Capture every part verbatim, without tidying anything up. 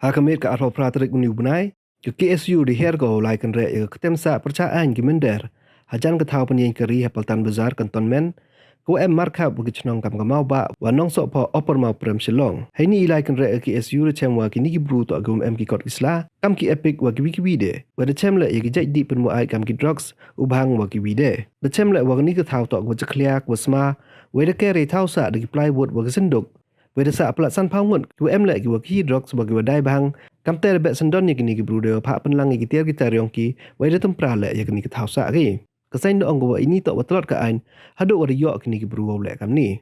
Ha ka miet ka arphaw phra tarik uni u bnai, ka K S U da hiar ko wow lai kynreh ya ka ktem sah pyrchah aiñ ki mynder hajan ka thaw pynyieñ kari ha Paltan Bazar, Cantonment, ka wa em markhap wa ki chnong kam ka Mawbah wa Nongsohphoh, Upper Mawprem, Shillong. Heini i lai kynreh ka K S U da chem wa kini ki bru toh ki wa em ki kot ki sla kam ki epic wa kiwi kiwi de, wa da chem leh ya ki jait dih pynbuaid kam ki drugs, u bhang wa kiwi de. Da chem leh wa kani ka thaw toh ka wa jakhlia, ka wa sma, wei da ker i thaw sah da ki plywood wa ki synduk. Wei da sah palat sanphaw ngut ki wa em leh ki wa ki drugs wa ki wa dai bhang. Kamte da beh syndon ya kini ki bru de wa phah pynlang ya ki tiar ki tar yong ki, wei da tympra leh ya kani ka thaw sah ki. Ka seng da ong ka wa ini toh wa tlot ka aiñ haduh wa da yoh kini ki bru wow leh kamni.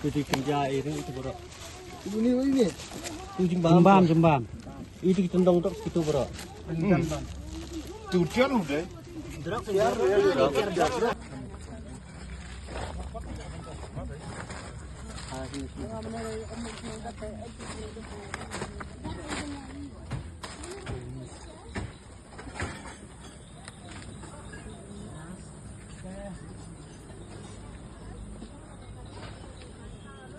Itu di kerja ini itu, bro. Ini, ini. Itu jembam. Jembam, jembam. Itu di tendong tok situ, bro. Tujuan udah.